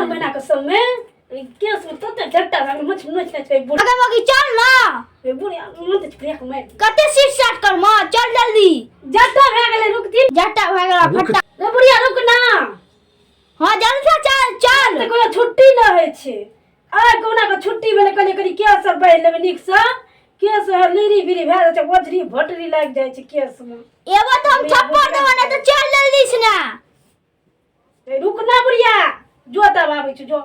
बना के सबमे ई केस में तते झट्टा लागल मछ नोच नोच के बुढ़ अगे मगी चल ना ए बुढ़िया मन तऽ ब्रेक मारि कते सीट स्टार्ट कर मां चल जल्दी जट्टा भए गेलै रुकथिन जट्टा भए गेला रुक। फट्टा रे बुढ़िया रुक ना हां जल्दी से चल चल तऽ कोनो छुट्टी नहि होइ छै आइ कोना कऽ छुट्टी भेलै कहलियै कनि केस सब बान्हि लेबै नीकसँ केस लीरी बीरी भए जाइ छै ओझरी भोटरी लागि जाइ छै केसमे एबो तऽ हम थप्पड़ देबो ना तऽ चल जल्दी से ना ए, रुक ना बुढ़िया जो तब आबै छी जो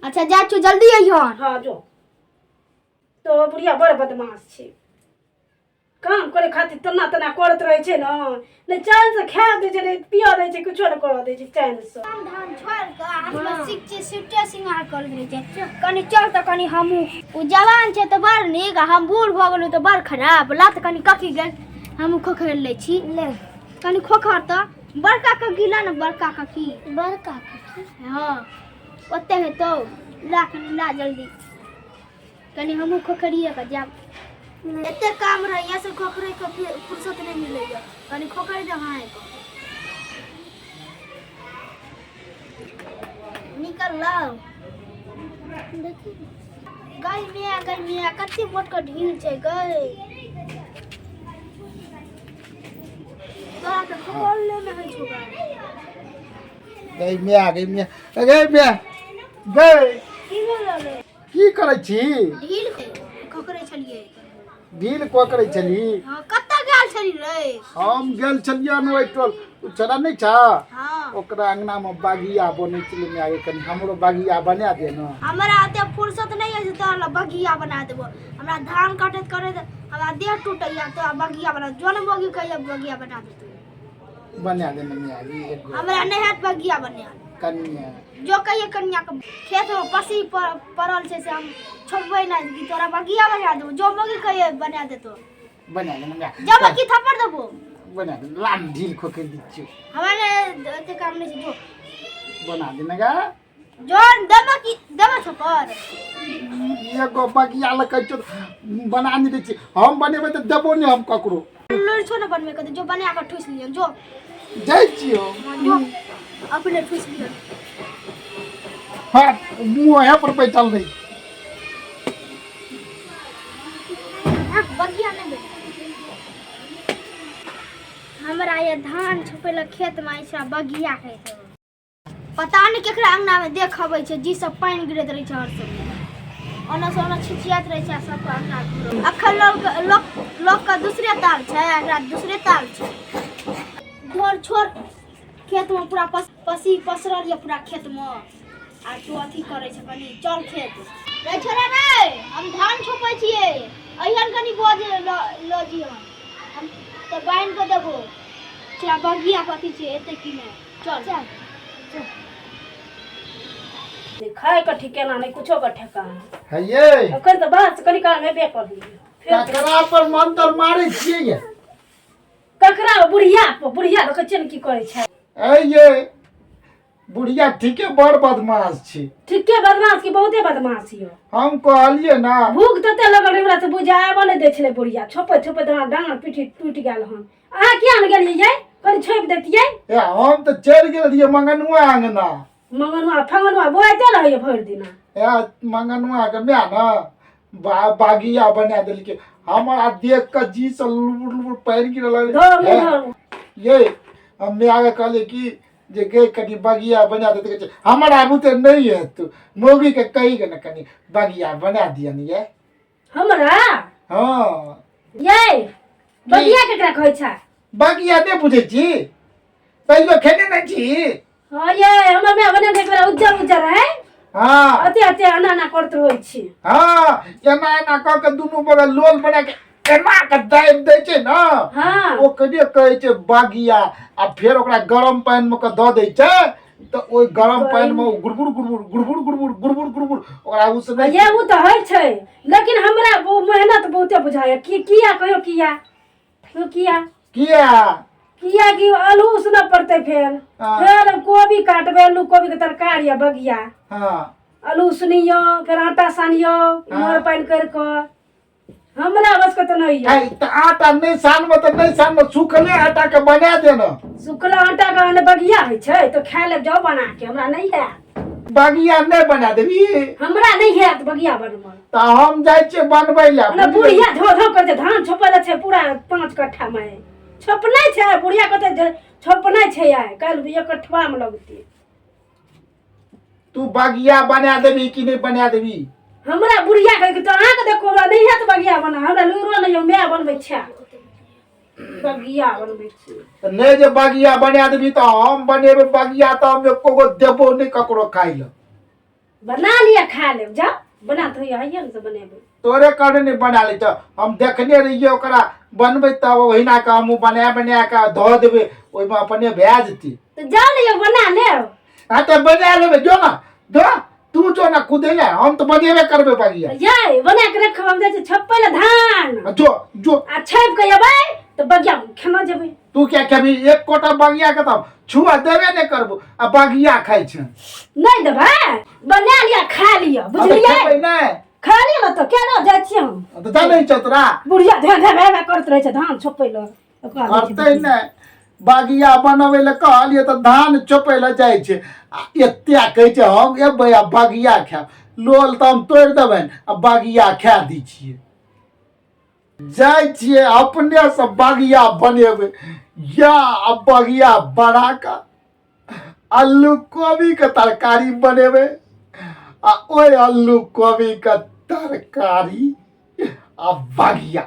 अच्छा जा छू जल्दी अइहन हाँ जो तो बुढ़िया बड़ बदमाश छै काम करे खातिर तना तना करैत रहै छै ने नहि चैनसँ खाए दै छै नहि पियऽ दै छै किछो नहि करऽ दै छै चैनसँ काम धाम छोड़ के हाथमे सिक्चे सिफ्टे सिंगार करैत रहै छै कनि चल तऽ कनि हमहूँ ओ जवान छै तऽ बड़ नीक आ हम बूढ़ भऽ गेलहुँ तऽ बड़ खराब ला तऽ कनि कखी गेल हमहूँ खोखरि लै छी ले कनि खोखर तऽ बड़का कखी ला ने बड़का कखी बड़का कखी हँ ओते हेतौ ला कनि ला जल्दी कनि हमहूँ खोखरिए कऽ जायब एते काम रहैया से खोखरे के फुर्सत नहि मिलैया कनि खोखरि दे हाँ निकल लाओ देखी गई मिया गई मिया कते मोट के ढील छै गई तोरा तऽ खोखरले नहि होइ छौ गई गई मिया गई मिया गई मिया गई की भेल रे की करै छी ढील खोखरे छलियै ढील कोकरै छली हँ कतऽ गेल छली रे हम गेल छलियै ओहि टोल ओ छड़ा नहि छ हँ ओकरा अंगना मे बगिया बनै छलै माय गे कनि हमरो बगिया बना दे ने हमरा ओते फुर्सत नहि अछि तोरा लए बगिया बना देबो हमरा धान काटैत करैत हमरा देह टूटैया तोरा बगिया बना जोन बगी कहिया बगिया बना देतौ बना दे ने माय गे एगो हमरा नहि हैत बगिया बनायल कनिया जो कहिए कनिया के खेत में पसी पड़ल छै से हम छोड़बै नहि कि तोरा बगिया बना देबो जो बगी कहिए बना देतो बना दे ने जब की थप्पड़ देबो बना दे लाम ढील खोखरि दै छियौ हमरा ने एते काम नहि छै जो बना दे ने गा जो देबो की देबो थप्पड़ एगो बगिया लऽ कहै छियौ बना नहि दै छी हम बनेबै तऽ देबो नहि हम ककरो लुरि छो ने बनबै के जो बना के ठुस लियन जो जाइ छियौ हाँ, जो अपने ठुस लियन हँ मुँह पर बैठल रही हाँ, बगिया नहीं बने। हमरा ये धान छुपे ला खेत में ऐसा बगिया है पता नहि केकरा अंगना में देख अबै छै जी सब पानि गिरैत रहै छै हर समय ओना से ओना छिछियाइत रहै छै आ सबके अंगना घुरल। अखन लोक लोक लोकके दूसरे ताल छै आ एकरा दूसरे ताल छै धोर छोड़ खेतमे पूरा पसी पसरल यऽ पूरा खेतमे आ तू अथी करै छै कनि चल खेत रे छोड़ा रे हम धान छोपै छियै अहियन कनि बोझ लऽ जिहन हम तऽ बान्हि कऽ देबो छोड़ा बगिया कथी छै एते की नहि चल चल नहि खाय के ठिकाना नहि कुछो के ठेकाना है ये अखन तऽ बात कनि काल में हेबे करलियै फेर ककरा पर मंत्र मारै छियै ये ककरा बुढ़िया पर बुढ़िया देखै छियै ने की करै छै ऐ ये बुढ़िया ठीके बड़ बदमाश छी ठीके बदमाश की बहुते बदमाश यौ हम कहलियै ना भूख तते लगल रहै हमरा से बुझाबऽ नहि दै छलै बुढ़िया छोपैत छोपैत हमरा डाँड़ पीठी टूटि गेल हन अहाँ किया ने गेलियै यै कनि छोपि दैतियै ए हम तऽ चलि गेल रहियै मंगनुआ अंगना मंगनुआ फंगनुआ बौआइते रहैया भरि दिना ए मंगनुआ के माय ने बागिया बना देलकै हमरा देख कऽ जी से लुबुर लुबुर पानि गिरऽ धर लगलै मुँह धर ये हम माय के कहलियै कि जे गे कनि बगिया बना दे तऽ कहै छै हमरा बुते नहि हेतौ मौगी के कही के ने कनि बगिया बना दिअ ने ये हमरा हँ यै बगिया केकरा कहै छै बगिया नहि बुझै छी कहियो खेने नहि छी हँ यै हमर माय बने एक बेर उज्जर उज्जर है हँ अते अते एना एना करैत रहै छी हँ एना एना कऽ के दुनू बगल लोल बना के एना के दाबि दै छै ने हँ ओकरे कहै छै बगिया आ फेर ओकरा गरम पानि मे के दऽ दै छै तऽ ओहि गरम पानि मे ओ गुड़गुड़ गुड़गुड़ गुड़गुड़ गुड़गुड़ गुड़गुड़ गुड़गुड़ ओकरा उसनै ये ओ तऽ होइ छै लेकिन हमरा ओ मेहनत बहुते बुझाइया की किया कहियो किया कहियो किया किया किया कि आलू उसनऽ पड़तै फेर हाँ। फेर कोबी काटबै आलू कोबी के तरकारी आ बगिया हँ आलू उसनियौ फेर आटा सानियौ इमहर पानि करि कऽ हमरा बस के तऽ नहि यऽ ऐ, तऽ आटा नहि सानबऽ तऽ नहि सानबऽ सुखले आटा के बना दे ने सुखला आटा के अन्न बगिया होइ छै तऽ खाय लेब जाउ बना के हमरा नहि हैत बगिया नहि बना देबी? हमरा नहि हैत बगिया बनबल। तऽ हम जाइ छियै बनबै लए। हमरा बुढ़िया धो धो कर धान छोपल छै पूरा 5 कट्ठा में छोपने छै। बुढ़िया कहते जे छोपने छै, आइ काल्हि 1 कट्ठवा में लगतै। तू बगिया बना देबी कि नहि बना देबी? हमरा बुढ़िया कहे तो अहाँके देखो, हमरा नहि हैत बगिया बना, हमरा लुरो नहि, माय बनबै छै, बगिया बनबै छी। तऽ नहि जे बगिया बना देबी तऽ हम बनेबै बगिया, तऽ हम एको गो देबो नहि ककरो खाइ लए। बना लिअ, खा लेब, जाओ बना तऽ होइए ने से बनेबै। तोरे कहने नहि बना लै तऽ हम देखने रहियै ओकरा बनबै, तब ओहिना कऽ हमहूँ बना बना कऽ धऽ देबै ओहिमे, अपने भए जेतै। तऽ जाओ ने यौ, बना लेब। हाँ तऽ बना लेबै, जो ना, जो तू जो ना खुदे ले, हम तऽ बनेबे करबै बगिया। ये बना के रखब, हम जाइ छी छप्पै लए धान। जो जो। आ छापि के एबै तऽ बगिया खेना जेबै। तू क्या खेबी? एक कोटा बगिया के तऽ छुआ देबे नहि करबो आ बगिया खाइ छै। नहि देबै, बना लिअ, खा लिअ, बुझलियै? खेबै नहि। खा लिअ ने तऽ केना जाइ छियै हम। तऽ जानै छौ तोरा। बुढ़िया ध्यान ध्यान भए करैत रहै छै धान छोपै लए, ओकरा दै छै। करतै नहि, बगिया बनबै लए कहलियै तऽ धान चोपै लए जाइ छै आ एते कहै छै हम एबै आ बगिया खायब। लोल तऽ हम तोड़ि देबनि आ बगिया खा दै छियै। जाइ छियै अपनेसँ बगिया बनेबै या आ बगिया बना कऽ आलू कोबीके तरकारी बनेबै आ ओहि आलू कोबीके तरकारी आ बगिया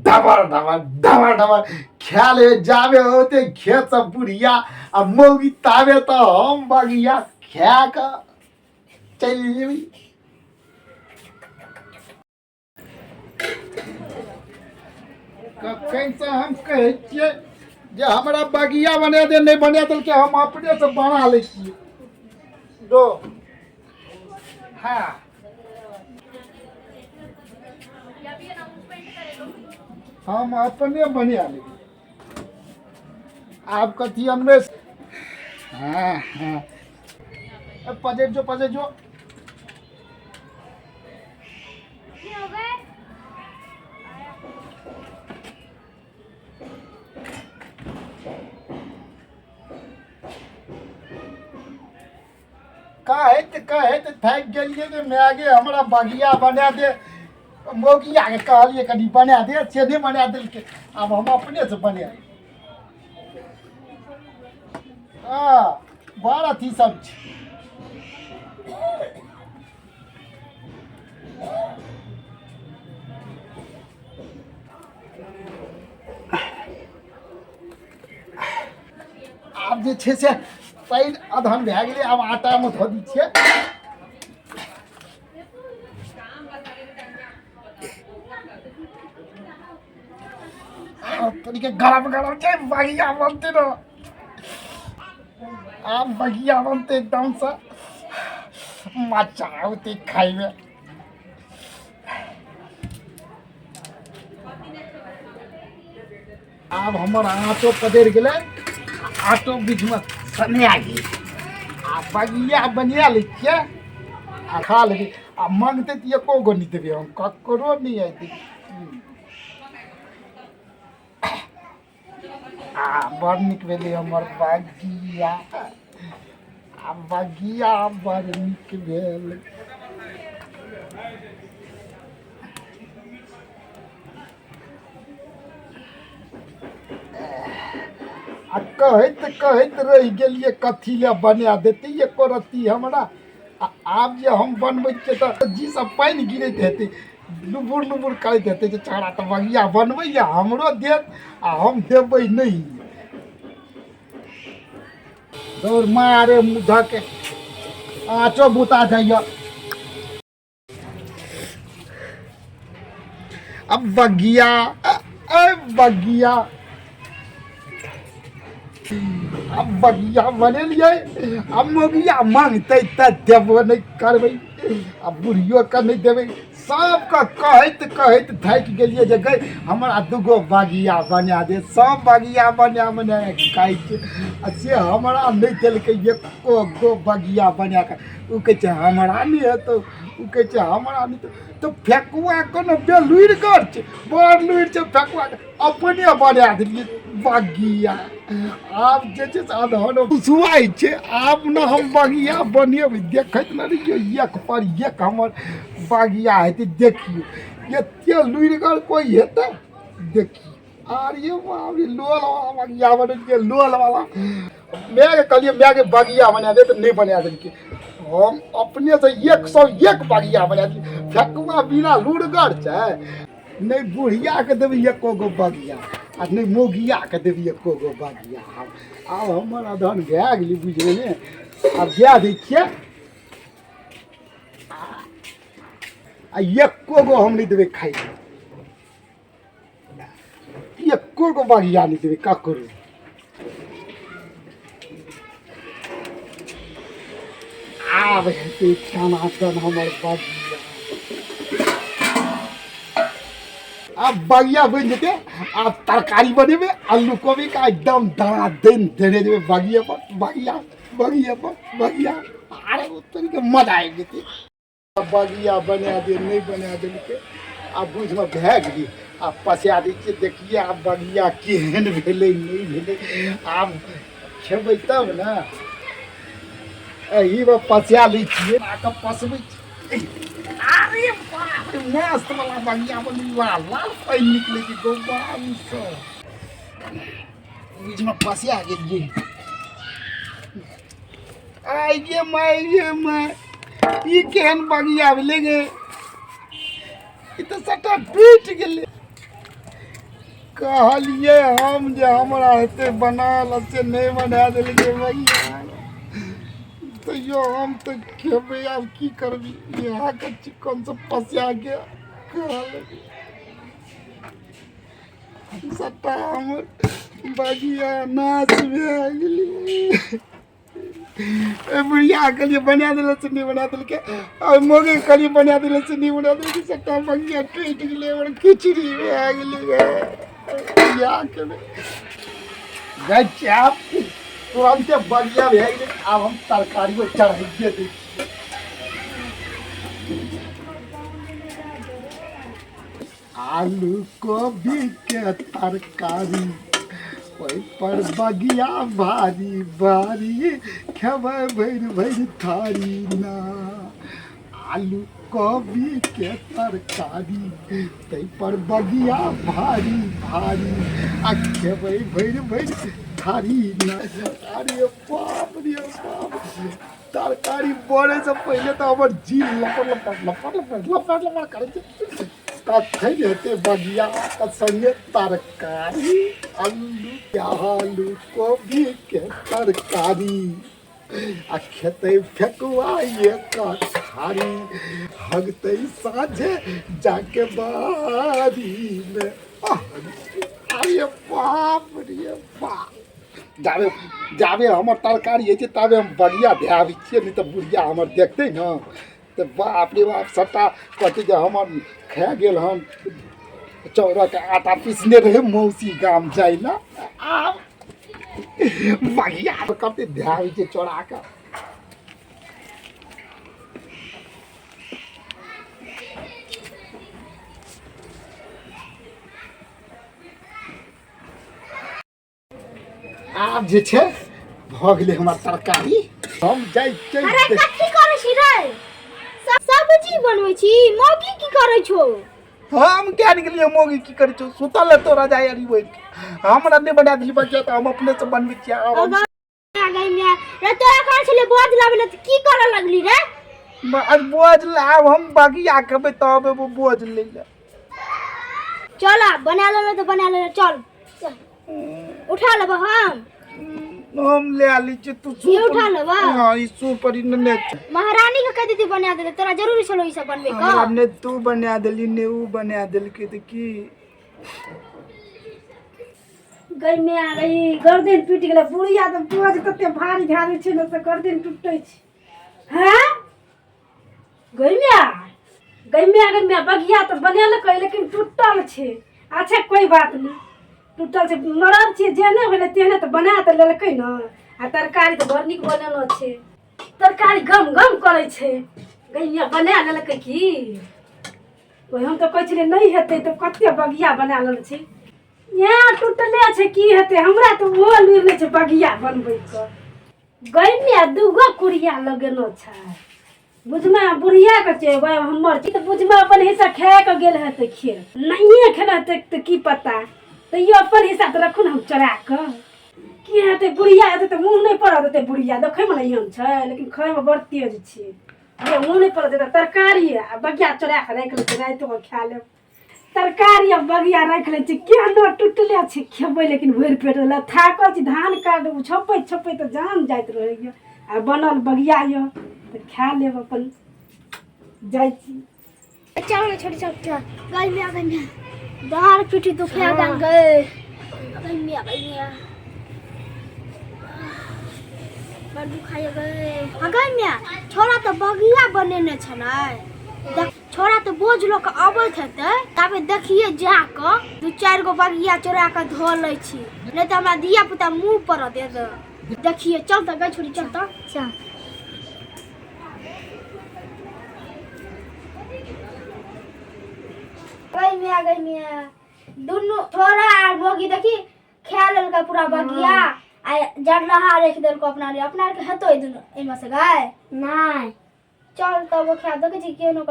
डबर डबर डबर डबर खा लेबै। जाबे होते खेतसँ बुढ़िया आ मौगी ताबे तऽ हम बगिया खा कऽ चलि जेबै। कखनसँ हम कहै छियै जे हमरा बगिया बना दे, नहि बना देलकै, हम अपनेसँ बना लै छियै। दो हाँ हम अपने बना लेबै। आब कथी अनबै? हाँ हाँ, पजेट जो, पजेट जो। कहैत कहैत थाकि गेलियै जे माय गे हमरा बगिया बना दे। मौगियाके कहलियै कनि बना दे, से नहि बना देलकै। आब हम अपनेसँ बना। हँ, बड़ अथी सब छै। आब जे छै से पानि अदहन भए गेलै, आब आटामे धऽ दै छियै। तरीके गरम गरम छै, बगिया बनतै ने, आब बगिया बनतै एकदमसँ, मजा औतै खाइमे। आब हमर आँटो पदरि गेलै, आँटो बीचमे सनिया गेल। आ बगिया बनिया लै छियै आ खा लेबै। आ मङ्गतै तऽ एको गो नहि देबै हम, ककरो नहि अयतै। आ बड़ नीक भेलै हमर बगिया, आ बगिया बड़ नीक भेल। आ कहैत कहैत रहि गेलियै, कथी लए बना देतै एको रत्ती हमरा? आ आब जे हम बनबै छियै तऽ जी सब पानि गिरैत हेतै, लुबुर लुबुर करैत हेतै जे छौड़ा तऽ बगिया बनबैए, हमरो देत आ हम देबै नहि। दौड़ मारे मुँह धऽ के आँचो बुता जाइए। अब बगिया, अ बगिया, अब बगिया बनेलियै। अब मोगिया मांगतै तऽ देबो नहि करबै, आ बुढ़ियोके नहि देबै। सबके कहैत कहैत थाकि गेलियै जे गै हमरा दूगो बगिया बना दे, सब बगिया बना बना खाइ छै आ से हमरा नहि देलकै एको गो बगिया बना कऽ। ओ कहै छै हमरा नहि हेतौ, ओ कहै छै हमरा नहि हेतौ। तऽ फेकुआ कोनो बेलुरिगर छै, बड़ लुरि छै फेकुआके, अपने बना देलियै बगिया। आब जे छै से अधहन सुआइ छै। आब ने हम बगिया बनेबै, देखैत ने रहियौ एक पर एक हमर बगिया हेतै। देखियौ एते लुरिगर कोइ हेतै, देखियौ। आरे बाप रे, लोल वाला बगिया बनेलियै, लोल वाला। मायके कहलियै मायके बगिया बना दे, तऽ नहि बना देलकै। हम अपनेसँ 101 बगिया बना देलियै। फेकुआ बिना लुरिगर छै, नहि बुढ़ियाके देबै एको गो बगिया आ नहि मौगियाके देबै एको गो बगिया। आब हमर अधन भए गेलै, बुझबै ने। आब दए दै छियै आ एको गो हम नहि देबै खाइ लए, एको गो बगिया नहि देबै ककरो। आब हेतै टनाटन हमर बगिया। आब बगिया बनि जेतै, आब तरकारी बनेबै आलू कोबी का, एकदम दना दिन देने जेबै बगिए पर, बगिया बगिए पर बगिया। अरे ओ तरीके मजा आबि जेतै। बगिया बना दे, नहि बना देलकै। आब बुझमे भए गेली। आब पसा दै छियै, देखियै आब बगिया केहन भेलै नहि भेलै। आब खेबै तब ने। एहिमे पसा लै छियै, आके पसबै छियै। अरे बाप रे, मस्त वाला बगिया बनी, लाल लाल पानि निकलै छै गोबानसँ। बुझमे पसा गेलियै। आइ गे माय गे माय, ई केहन बगिया भेलै गे? ई तऽ सबटा टूटि गेलै। कहलियै हम जे हमरा हेतै बनाल, से नहि बना देलकै बगिया। तैयो हम तऽ खेबै, आब की करबी? इएहके चिकन सब पसिया के खा लेबै। सबटा हमर बगिया नाश भए गेलै। ए बुढ़िया कहलियै बना देले से नहि बना देलकै, आ मोगे कहलियै बना देले से नहि बना देलकै। सबटा बगिया टूटि गेलै, हमर खिचड़ी भए गेलै। इएह खेबै गजब। तुरन्ते बगिया भए गेलै। आब हम तरकारियो चढ़ाइए दै छियै। आलू कोबी के तरकारी, ओहि पर बगिया भारी भारी, खेबै भरि भरि थारी ना। आलू कोबी के तरकारी, ताहि पर बगिया भारी भारी, आ खेबै भरि भरि थारी ना। अरे बाप रे बाप, तरकारी बनैसँ पहिले तऽ हमर जीभ लपड़ लपड़ लपड़ लपड़ लपड़ लपड़ करै छै। कखन हेतै बगिया संगे तरकारी? आलू आलू कोबी के तरकारी आ खेतै फेकुआ एक थारी, हगतै साँझे जाके बारीमे। अरे बाप रे बाप, जाबे जाबे हमर तरकारी होइ छै ताबे हम बगिया धए आबै छियै, नहि तऽ बुढ़िया हमर देखतै ने तऽ बाप रे बाप, सभटा कहतै जे हमर खा गेल हन। चाउरक आटा पिसने रहै मौसी गाम जाइ लए। आब बगिया कते धए आबै छै चोरा कऽ। आब जे छै भऽ गेलै हमर तरकारी, हम जाइ छियै। अरे कथी करै छी रे? सब्जी बनबै छी। मौगी की करै छौ? हम क्या निकलिए, मौगी की करै छौ? सुतल है तोरा जाय अरी बैठ। हमरा नहि बना देली बचिया तऽ हम अपने से बनबै छियै। आब हम आ गई मैं रे, तोरा कहै छलै बोझ लाबै लए तऽ की करऽ लगली रे? आज बोझ लाब, हम बगिया खेबै तब एगो बोझ लै लए। चल आब बना लेले तऽ बना लेले, चल चल। उठा लेबो हम। हम ले लै छियै, तू ये उठा लेबा? हँ, ई सूप पर ई नेने छै। महारानी के कह देती बना देते, तोरा जरूरी छलो ई सब बनबे हमरा का? ने तू बना देली ने ऊ बना देलकै तऽ की गई में आ गई, गर्दन टूटि गेलै। बुढ़िया तऽ बोझ तते भारी भए जाइ छै ने से गर्दन टूटै छै। हैं गई में आ गैमे गैमे बगिया तऽ बनेलकै लेकिन टूटल छै। अच्छा कोइ बात नहि, टूटल छै, मरद छियै, जेहने भेलै तेहने तऽ बना तऽ लेलकै ने। आ तरकारी तऽ बड़ नीक बनेलो छै, तरकारी गम गम करै छै। गैया बना लेलकै की? ओहि हम तऽ कहै छलियै नहि हेतै, तऽ कते बगिया बना लेल छै। यहाँ टूटले छै, की हेतै? हमरा तऽ ओहो लुरि नहि छै बगिया बनबैके। गैमे दूगो कुड़िया लगेलो छै, बुझमे बुढ़िया के छै, वएह हमर छै। तऽ बुझमे अपन हिस्सा खाए के गेल हेतै, खेत नहिए खेने हेतै तऽ की पता, तैयो अपन हिस्सा तऽ रखू ने। हम चोरा कऽ की हेतै? बुढ़िया हेतै तऽ मुँह नहि पड़ऽ देतै। बुढ़िया देखैमे ने एहन छै, लेकिन खायमे बड़ तेज छै। ये मुँह नहि पड़ऽ देतै। तरकारी आ बगिया चोरा कऽ राखि लै छै, रातिमे खा लेब। तरकारी आ बगिया राखि लै छै, केहनो टुटले छै, खेबै लेकिन भरि पेट लए। थाकल छी, धान काट छोपैत छोपैत तऽ जान जाइत रहैए, आ बनल बगिया यऽ तऽ खा लेब अपन। जाइ छी। चल ना छोटी, चल चल। गई मिया, गई मिया, दार पीठी दुखिया गन गए। गई मिया, गई मिया, बड़ दुखाय गए। हाँ गई मिया, छोरा तऽ बगिया बनेने छलै। छोरा तऽ बोझ लऽ कऽ अबैत हेतै, ताबे देखिए जा कऽ दू चारि गो बगिया चोरा कऽ धो लै छी, नहि तऽ हमरा धिया पुता मुँह पर दे दे। देखिए, चल तऽ गई छोरी, चल तऽ चल। गई मिया, गई मिया, दुनू छोरा आर मोगी देखी खा लेलकै पूरा बगिया आ जरलहा राखि देलको अपना लिए। अपना आरके हेतौ ई दुनू एहिमे से गाय? नहि। चल तब ओ खा। देखै छी केहनो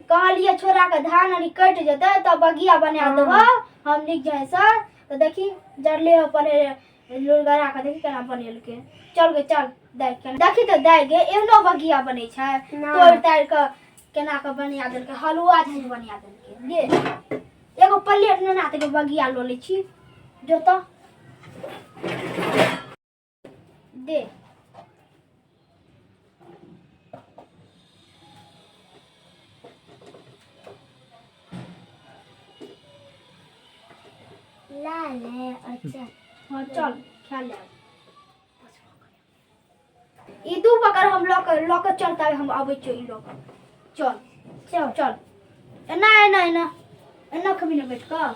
कहलियै छोरा के धान आरी कटि जेतै तब बगिया बना देबो हम नीक जहाँ से। तऽ देखी जरले अपन लुरगरा के देखी केना बनेलकै। चल गे चल, दाइ केना देखी तऽ दाइ गे, एहनो बगिया बनै छै? तोड़ि ताड़ि कऽ केना कऽ बना देलकै, हलुआ झैन बना देलकै। ले एगो प्लेट नेना तऽ बगिया लऽ लै छी, जो तऽ दे। लाल है। अच्छा हाँ चल, खा ले ई दू पकड़, हम लऽ कऽ चलता, हम अबै छियौ। ई लऽ कऽ चल। चल। चल, एना एना एना एना खबी ने बैठ कऽ।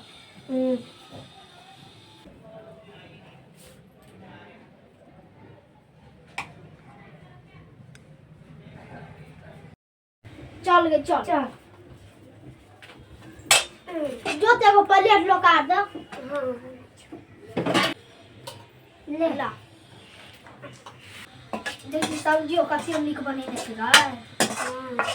चल गे चल। चल। जो तो एगो प्लेट लऽ कऽ आ दे। हाँ, ले। ला देखी, सब्जियो कते नीक बनेने छै गै।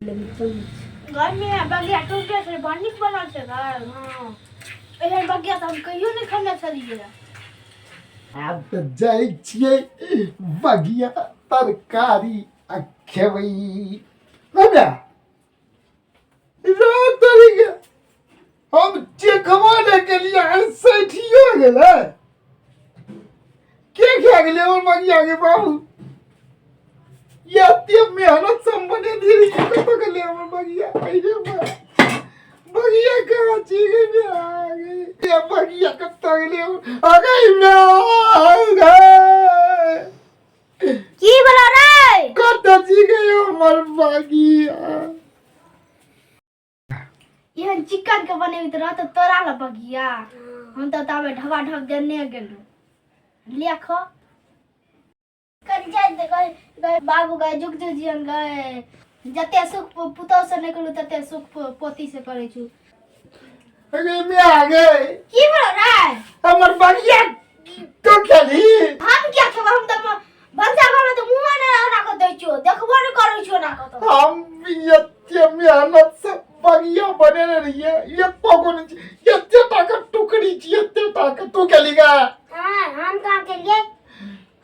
घर में बगिया टूटे छै, बड़ नीक बनल छै गै। एहन बगिया तऽ हम कहियो नहि खेने छलियै। आब तऽ जाइ छियै बगिया तरकारी आ खेबै। हमरा तरीके हम चेकबो नहि केलियै आ सठियो गेलै। के खा गेलै हमर बगिया के बाबू? एते मेहनत से हम बनेलियै रहियै, कतऽ गेलै हमर बगिया? अरे बा, बगिया कहाँ छी गे? ये बगिया कतऽ गेलै? आ गई गए। की भेलो रे? कतऽ छी गई हमर बगिया? एहन चिकन के बनेबी तऽ रहत तोरा लए बगिया। हम तऽ ताबे ढबा ढब देने गेलहुँ। ले खो कनि। जाइत गए गए बाबू गए, जुग जुग जियन गए। जते सुख पुतोह से नहि करू तते सुख पोती से करै छु। अरे मैं आ गए। की भेलो रे? हमर बगिया तो खेली। हम क्या खेबै? हम तऽ भनसा घर में तऽ मुँह नहि ओना कऽ दै छियौ, देखबो नहि करै छियौ ओना कऽ तऽ। हम एते मेहनत से बगिया बनेने रहियै, एको गो नहि छै, एते टा के टुकड़ी छै, एते टा के। तू खेली गा? हाँ, हम कहाँ केलिए?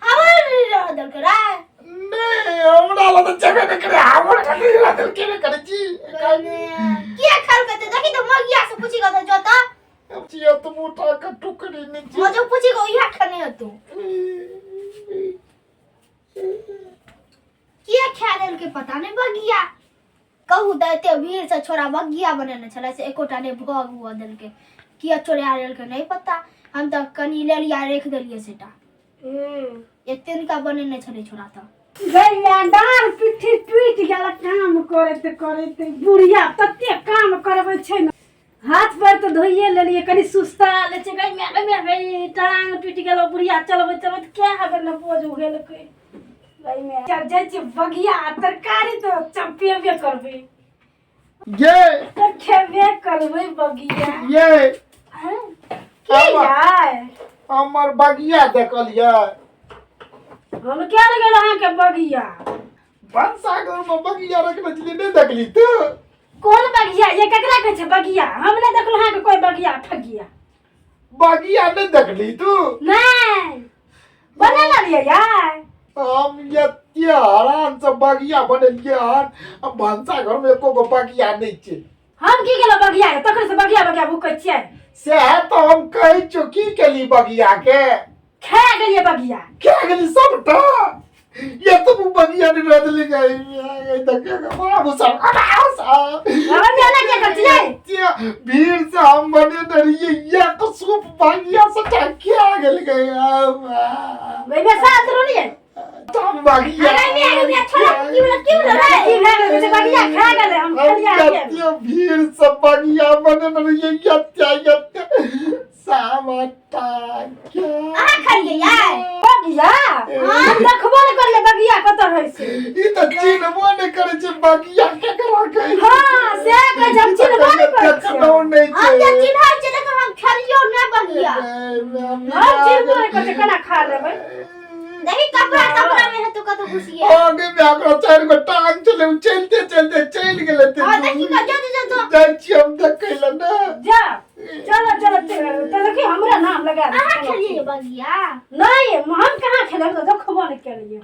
हमर नहि रह देलकै रे। नहीं, हमरा लग तऽ जगह नहि करे, हमर कथी रह देलकै? नहि करै छी। किया खेलकै तऽ देखी तऽ मगिया से पूछी कऽ तऽ जो तऽ। छियै तऽ मोटा के टुकड़ी नहि छै। मजो पूछी कऽ इएह खेने हेतौ। किया खा देलकै पता नहि बगिया। कहू तऽ एते भीड़ से छोरा बगिया बनेने छलै से एकोटा नहि भोग हुअ देलकै। किया चोरा लेलकै नहि पता। हम तऽ कनि लेलियै आ राखि देलियै सेटा। एते निका बनेने छलै छोरा तऽ। गैया डाँर पिट्ठी टूटि गेल काम करैत करैत। बुढ़िया तते काम करबै छै ने, हाथ पैर तऽ धोइए लेलियै, कनि सुस्ता लै छै। गै माय, गै माय, गै टांग टूटि गेल। बुढ़िया चलबैत चलबैत कए बेर ने बोझ उघेलकै। गै माय, चल जाइ छियै बगिया आ तरकारी तऽ चपेबे करबै। ये तऽ खेबे करबै बगिया। ये हँ? की यार? हमर बगिया देखलियै? हम क्या गेल अहाँके बगिया? भनसाघर में बगिया रखने छलियै, नहि देखली तू? कोन बगिया? ये केकरा कहै छै बगिया? हम नहि देखलहुँ अहाँके कोइ बगिया ठगिया। बगिया नहि देखली तू? नहि बना लियै यार। हम एते हरान से बगिया बनेलियै हन आ भनसाघर में एको गो बगिया नहि छै। हम की गेलहुँ बगिया के? तखन से बगिया बगिया भूकै छियै। सएह तऽ हम कहै छियौ, की केली बगिया के? खा गेलियै बगिया। खा गेली सबटा। ये तो बगिया नहीं रदली गई। देखियो बाबू सब, बाबू सब। बाबा मेला के कर छियै? भीड़ से हम बने रहिए, एक सूप बगिया सबटा खा गेल गई। ओहिमे साथ रोलियै। तब बगिया अरे मेरे मेरे छोड़ा, की बोला, की बोला रे? की भए गेल छै? बगिया खा गेलै, हम खेलियै हम के। कते भीड़ से बगिया बने रहिए, यत्ते यत्ते सामटा क्या। अहाँ खालिए यार? बगिया हम देखबो नहि करियै बगिया कतऽ रहै छै। ई तऽ चिन्हबो नहि करै छै बगिया केकरा कहै छै। हँ, से कहै छै, हम चिन्हबो नहि करै छियै। देखनो नहि हम छै। जे चिन्है छियै, लेकिन हम खेलियो नहि बगिया। हम चिन्हबो नहि करै छियै, केना खा लेबै? देखी, कपड़ा तपड़ा में हेतौ कतौ घुसिए। आगे में ओकरा चारि गो टांग छलै, ओ चलिते चलिते चलि गेलै। हाँ, देखी ना, जो जो जो। जाइ छियै हम देखै लए ने। जा, चलो चलो चलो, तऽ देखी हमरा नाम लगा दे। अहाँ खेलिए बगिया? नहि, हम कहाँ खेलियै? हम तऽ देखबो नहि केलियै।